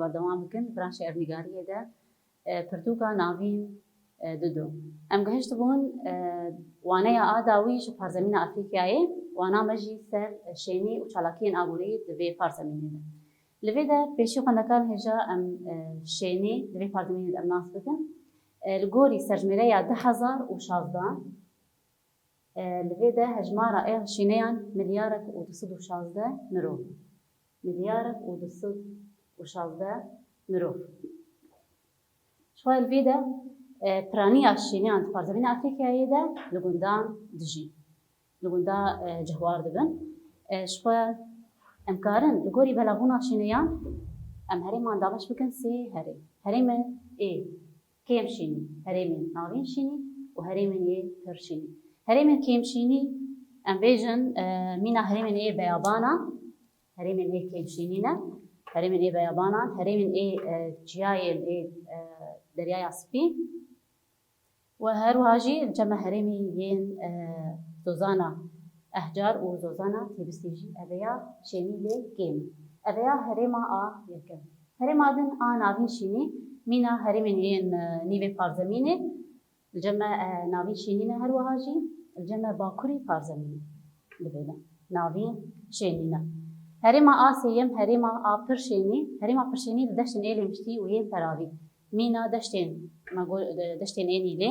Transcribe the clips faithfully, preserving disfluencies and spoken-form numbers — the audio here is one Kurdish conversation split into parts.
Berdewam bikin, branşê erdnîgariyê de, e, pirtûka Navîn, e, Dido. Em gihiştibûn, e, waneya a dawî ji parzemîna Afrîkayê, wana me jî ser şênî û çalakiyên aborî di vê parzemînê de. Li vê de pêşî xwendekarên hêja em, e, şênî di vê parzemînê de em nas bikin. E, li gorî serjimêreya du hezar û şazde, e, li vê de hejmara êl şîneyan milyarek û du sed û şazdeh mirov. Milyarek û du sed û şazdeh mirov. Ji xwe li vê de, e, piraniya şîneyan di parzemîna Afrîkayê de li gundan dijî. Li gunda, e, cihwar dibin. E, ji xwe em karin li gorî belavbûna şîneyan em herêman dabeş bikin sê herêm. Herêmên ê kêm şînî, herêmên navîn şînî û herêmên ê pir şînî. Herêmên kêm şînî, em bêjin, e, mîna herêmên ê beyabanan, herêmên ê kêm şînî ne, herêmên ê beyabanan, herêmên ê, e, çiyayên ê, e, Deryaya Spî. Û her wiha jî cem me herêmî yên, e, zozana ehcar û zozana têbistî jî eveya şênî lê kêm e. Eveya herêma a yekem. Herêma din a navîn şînî mîna herêmên yên, e, nîvê parzemînê, li cem me, e, navîn şînî ne her wiha jî li cem me bakurî parzemînê. Li vê de navîn şênî ne. Herêma a sêyem, herêma a pir şênî. Herêma pir şênî li deştên ê lêmiştî û yên peravî. Mîna deştên, me got, deştên ê nîlê,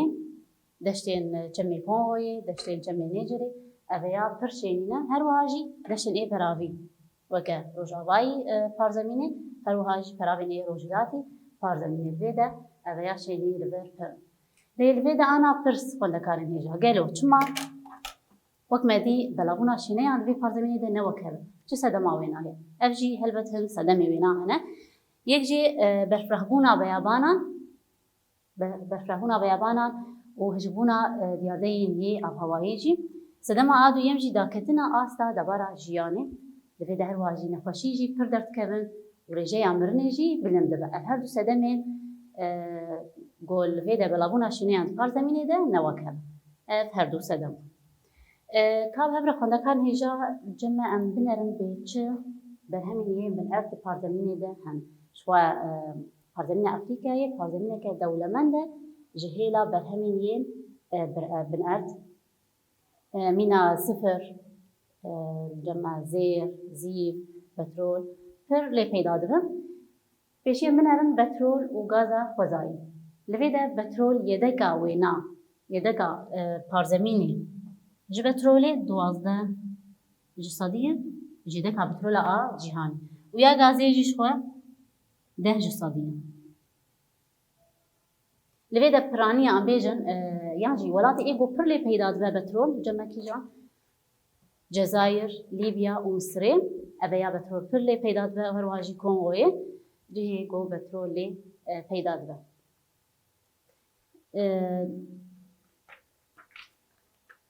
deştên çemê Kongoyê, deştên çemê Nêcerê, eveya pir şênî ne. Her wiha jî deştên ê peravî, weke rojavayî, e, parzemînê, her wiha jî peravên ê rojhilatî parzemînê. Li vê de eveya şênî li vir pir in. Lê li vê de ana pirs xwendekarên hêja, gelo çima wek me dî belavbûna şîneyan li vê parzemînê de ne wek hev e? Çi sedema wêna heye? Ev jî helbet hin sedemê wêna hene. Yek jî, e, berfirehbûna beyabanan, be-, berfirehbûna beyabanan û hişbûna, e, diyardeyên yê avhewayê jî. Sedema a duyem jî daketina asta debara jiyanê. Li vê de her wiha jî nexweşî jî pir derdikevin û rêjeya mirinê jî bilind dibe. Ev her du sedemên, e, ku li vê de belavbûna şîneyan di parzemînê de ne wek hev e. Ev her du sedem. E, ka bi hev re xwendekarên hêja cem me em binerin bê çi berhemên yên binerd di parzemînê de hene. Ji xwe, e, parzemîna Afrîkayê parzemîneke dewlemend e ji hêla berhemên yên, e, bir-, e, binerd. E, mîna sifir, e, cem me zêr, zîv, petrol pir lê peyda dibin. Pêşiya min herin petrol û gaza xwezayî. Li vê de petrol yedeka wêna, yedeka, e, parzemînê ji petrolê duwazdeh ji sedî ye, ji yedeka petrola a cîhanê. Û ya gazê jî ji xwe deh ji sedî ye. Li vê de piraniya em bêjin, e, yan jî welatê ê ku pir lê peyda dibe petrol, cem me kîjan? Cezayir, Lîbya û Misirê. Eveya petrol pir lê peyda dibe, her wiha jî Kongoyê cihê ku petrol lê, e, peyda dibe. E,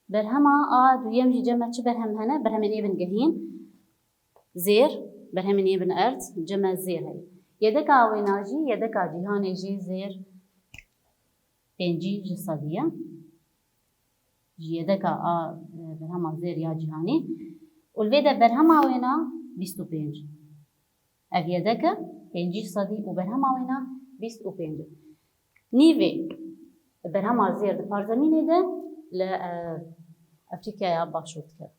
berhema a duyem jî cem me çi berhem hene? Berhemên ê bingehîn. Zêr, berhemên ê binerd, cem me zêr heye. Yedeka wêna jî, yedeka cîhanê jî zêr pêncî ji sedî ye. Ji yedeka a, e, berhema zêr ya cîhanê. Û li vê de berhema wêna bîst û pênc. Ev yedek e, pêncî ji sedî û berhema wêna bîst û pênc e. Nîvê berhema zêr di parzemînê de li, e, Efrîkaya Başûr dikeve.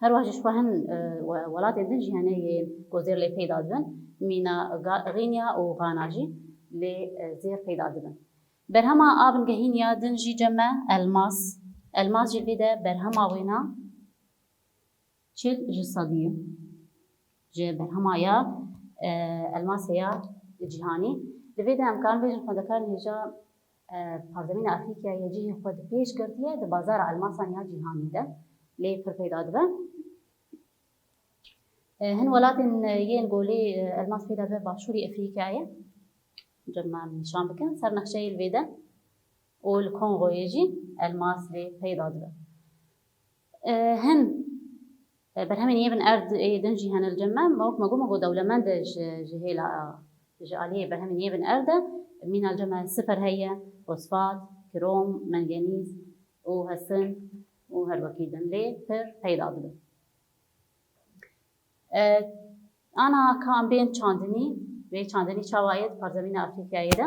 Her wiha jî ji xwe hin, e, we-, welatên din jî hene yên ku zêr lê peyda dibin. Mîna Ga-, Xînya û Xana jî lê, e, zêr peyda dibin. Berhema a bingehîn ya din jî cem me elmas. Elmas jî vê de berhema wêna çil ji sedî ye. Ji berhema ya, e, elmasê ya cîhanî. Li vê de em karin bêjin xwendekarên hêja, e, parzemîna Efrîkayê cihê xwe di pêş girtiye di bazara elmasan ya cîhanî de. Lê pir peyda dibe. E, hin welatên, e, yên ku lê, e, elmas peyda dibe Başûrê Efrîkayê. Cem me nîşan bikin ser nexşeyê li vê de. Û li Kongoyê jî elmas lê peyda dibe. E, hin, e, berhemên yê bin erd ê din jî hene li cem me. Me wek me got, me got dewlemend e ji, ji hêla, ji aliyê berhemên yê bin erd e. Mîna li cem me sifir heye, fosfat, krom, mengenîz û hesin û her wekî din lê pir peyda dibin. E, Ana ka em bên çandinî, vê çandinî çawa ye di parzemîna Afrîkayê de?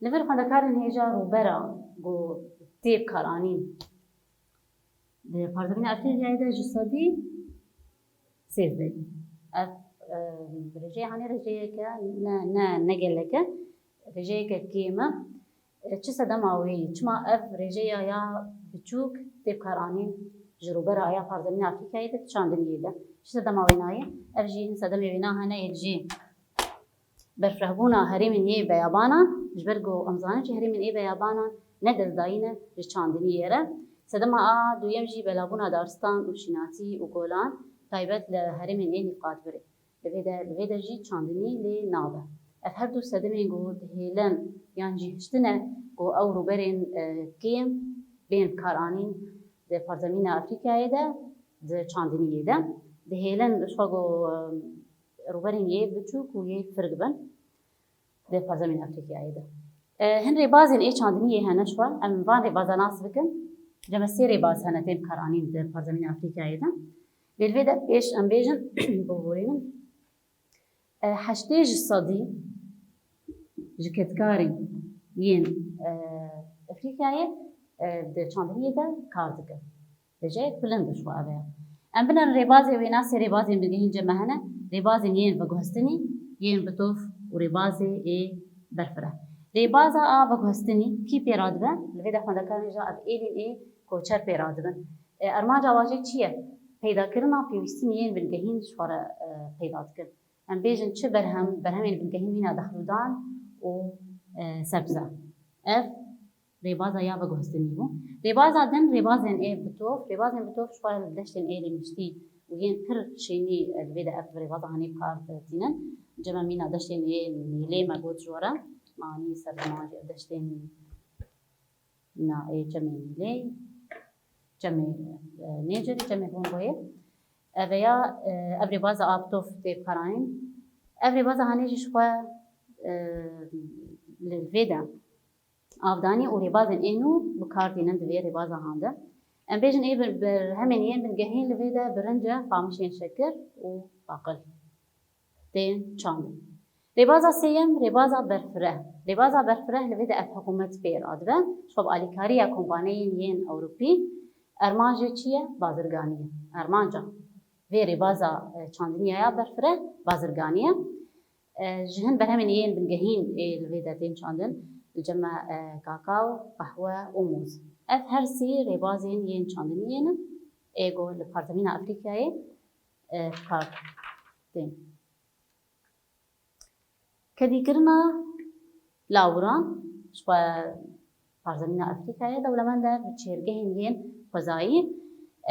Li vir xwendekarên hêja rûbera ku tê bikaranîn di parzemîna Afrîkayê de ji sedî sêzdeh. Ev, e, rêjeya hanê rêjeyeke ne, ne, ne gelek e, rêjeyeke kêm e. E, çi sedema wê ye? Çima ev rêjeya ya biçûk tê bikaranîn ji rûbera ya parzemîna Afrîkayê de di çandiniyê de? Çi sedema wêna ye? Ev jî hin sedemê wêna hene yê jî berfirehbûna herêmên yê beyabanan, ji ber ku em zanin jî herêmên ê beyabanan ne destdayî ne ji çandiniyê re. Sedema a duyem jî belabûna daristan û şînatî û golan, taybet li herêmên ê nîvqatbirê. Li vê de, li vê de jî çandinî lê nabe. Ev her du sedemên ku dihêlin yan jî hiştine ku ew rûberên, e, kêm bên bikaranîn di parzemîna Afrîkayê de di çandiniyê de dihêlin ji xwe ku, e, rûberên yê biçûk û yê firg bin di parzemîna Afrîkayê de. E, hin rêbazên ê çandiniyê hene ji xwe. Em van rêbaza nas bikin. Cem me sê rêbaz hene tên bikaranîn di parzemîna Afrîkayê de. Lê li vê de pêş em bêjin, biborînin. E, heştê ji sedî ji kedkarên yên, e, Afrîkayê, e, di çandiniyê de kar dikin. Rêjeyek bilind ji xwe ev e. Em binerin rêbazê wêna, sê rêbazên bingehîn cem me hene, rêbazên yên veguhestinî, yên bitof û rêbazê ê berfireh. Rêbaza a veguhestinî kî pê radibe? Li vê de xwendekarên hêja ev êlîn ê koçer pê radibin. E, armanca wan jî çi ye? Peydakirina pêwîstiyên yên bingehîn ji xwe re, e, peyda dikin. Em bêjin çi berhem, berhemên bingehîn mîna dexlûdan û, e, sebze. Ev rêbaza ya veguhestinî bû. Rêbaza din rêbazên ê bitof, rêbazên bitof ji xwe li deştên êlî miştî û yên pir şînî, e, li vê de ev rêbaza hanê bi kar tînin. Cem me mîna deştên ê nîlê me got ji we re, me anî ser ziman jî ev deştên Na, ê çemê Nîlê, çemê, e, Nêcerê, çemê Hongoyê. Ev ya, e, ev rêbaza a bitof tê bikaranîn. Ev rêbaza hanê jî ji xwe, e, li vê de avdanî û rêbazên ê nû bi kar tînin di vê rêbaza han de. Em bêjin ê bir, berhemên yên bingehîn li vê de birinc e, qamişên şekir û baqil tên çandin. Rêbaza sêyem, rêbaza berfireh. Rêbaza berfireh li vê de ev hikûmet pê radibe. Ji xwe bi alîkariya kompaniyên yên Ewropî. Armanc jê çi ye? Bazirganî ye. Armanca vê rêbaza, e, çandiniya ya berfireh bazirganî ye. E, ji hin berhemên yên bingehîn ê li vê de tên çandin, li cem me, e, kakao, qehwe û mûz. Ev her sî rêbazên yên çandiniyê ne, ê ku li parzemîna Afrîkayê, e, bi kar tên. Kedîkirina lawiran ji xwe parzemîna Afrîkayê dewlemend e bi çêrgehên yên xwezayî.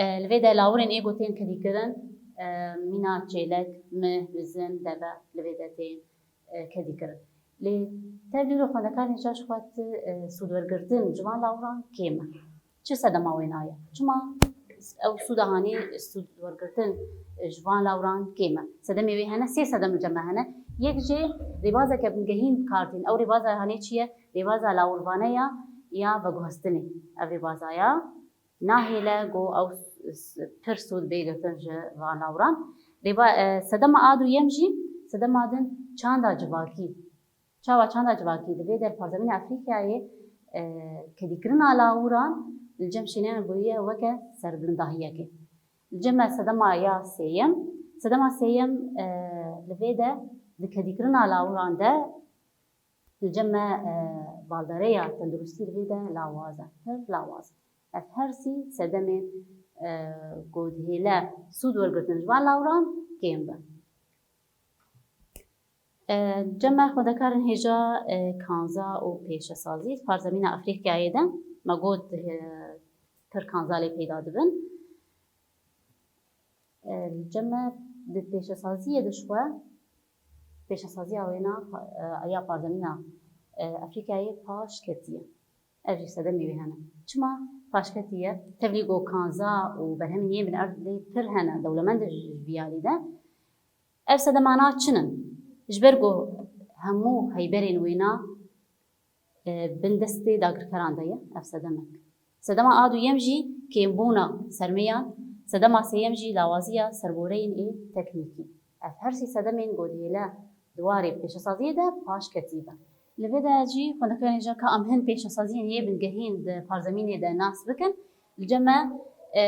E, li vê de lawirên ê ku tên kedîkirin, e, mîna çêlek, mih, bizin, deve li vê de tên, e, kedîkirin. Lê tevlî û xwendekarên hêja ji xwe ti, e, sûdwergirtin ji van lawiran kêm e. Çi sedema wêna ye? Çima ew sûda hanî sûdwergirtin ji van lawiran kêm e? Sedemê wê hene, sê sedem li cem me hene. Yek jê rêbazeke bingehîn bi kar tîn. Ew rêbaza hanê çi ye? Rêbaza lawirvane ya, ya veguhestinê. Ev rêbaza ya nahêle ku ew s-, s-, pir sûd bê girtin ji van lawiran. Rêba-, e, sedema a duyem jî, sedema din çanda civakî. Çawa çanda civakî di vê der parzemîna Afrîkayê, e, kedîkirina lawiran li cem şêneyan bûye weke serbilindahiyekê. Li cem me sedema ya sêyem, sedema sêyem, e, li vê de di kedîkirina lawiran de li cem me, e, baldareya tenduristî li vê de lawaz e, pir lawaz e. Ev her sî sedemên, e, ku dihêle sûd wergirtin ji van lawiran kêm be. E, cem me xwendekarên hêja, e, kanza û pêşesazî, parzemîna Afrîkayê de me got, e, pir kanza lê peyda dibin. E, cem me di pêşesaziyê de ji xwe, pêşesaziya wêna, e, ya parzemîna, e, Afrîkayê paş ketiye. Ev jî sedemê wê hene. Çima paş ketiye? Tevlî ku kanza û berhemên yên binerd lê pir hene, dewlemend ji vî alî de. Ev sedemana çi ne? Ji ber ku hemû heyberên wêna, e, bin destê dagirkeran de ye, ev sedemek. Sedema a duyem jî kêmbûna sermiyan, Sedema sêyem jî lawaziya serboreyên ê teknîkî. Ev her sî sedemên ku dihêle di warê pêşesaziyê de paş ketî bin. Li vê de jî xwendekarên hêja ka em hin pêşesaziyên yê bingehîn di parzemînê de nas bikin. Li cem me, e,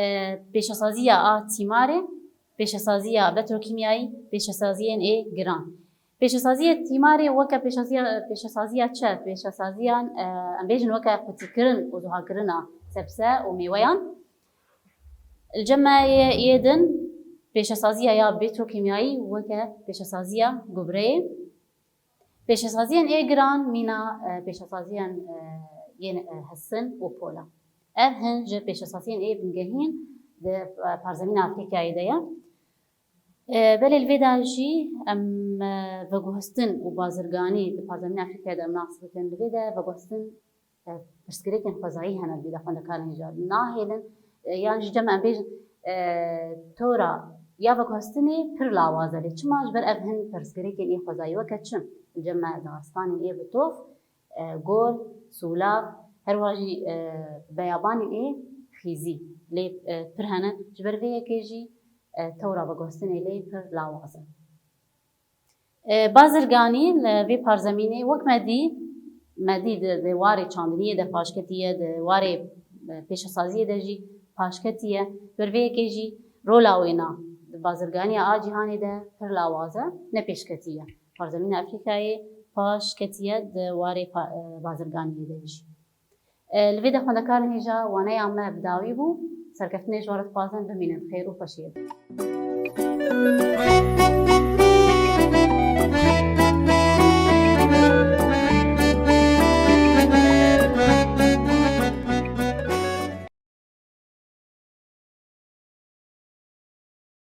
pêşesaziya a tîmarê, pêşesaziya petrokîmyayî, pêşesaziyên ê giran. Pêşesaziyê tîmarê weke pêşesaziya, pêşesaziya çi? Pêşesaziyan, e, em bêjin weke qutîkirin û zuhakirina sebze û mêweyan. Li cem me yê, yê din pêşesaziya ya petrokîmyayî weke pêşesaziya gubreyê. Pêşesaziyên ê giran mîna, e, pêşesaziyên, e, yên, e, hesin û pola. Ev hin ji pêşesaziyên ê bingehîn di, e, parzemîna Afrîkayê de ye. E, belê li vê de jî em, e, veguhestin û bazirganî di parzemîna Afrîkayê de em nas bikin. Li vê de veguhestin, e, pirsgirêkên xwezayî hene li vê de xwendekarên hêja nahêlin, e, yan ji cem em bêjin, e, tora ya veguhestinê pir lawaz e. Lê çima? Ji ber ev hin pirsgirêkên ê xwezayî weke çi? Li cem me daristanên ê bi tof, e, gol, sûlav, her wiha jî, e, beyabanên ê xîzî lê, e, pir hene. Ji ber vê yekê jî, e, tewra veguhestinê lê pir lawaz e. E, bazirganî li vê parzemînê wek me dî, me dî di, di warê çandiniyê de paşketî ye, di warê, e, pêşesaziyê de jî paşketî ye. Ji ber vê yekê jî rola wêna di bazirganiya a cîhanê de pir lawaz e, ne pêşketî ye. Parzemîna Afrîkayê paş ketiye di warê pa-, e, bazirganiyê de jî. E, li vê de xwendekarên hêja waneya me bi dawî bû. Serkeftinê ji we re dixwazin, bimînin xêr û xweşiyê de.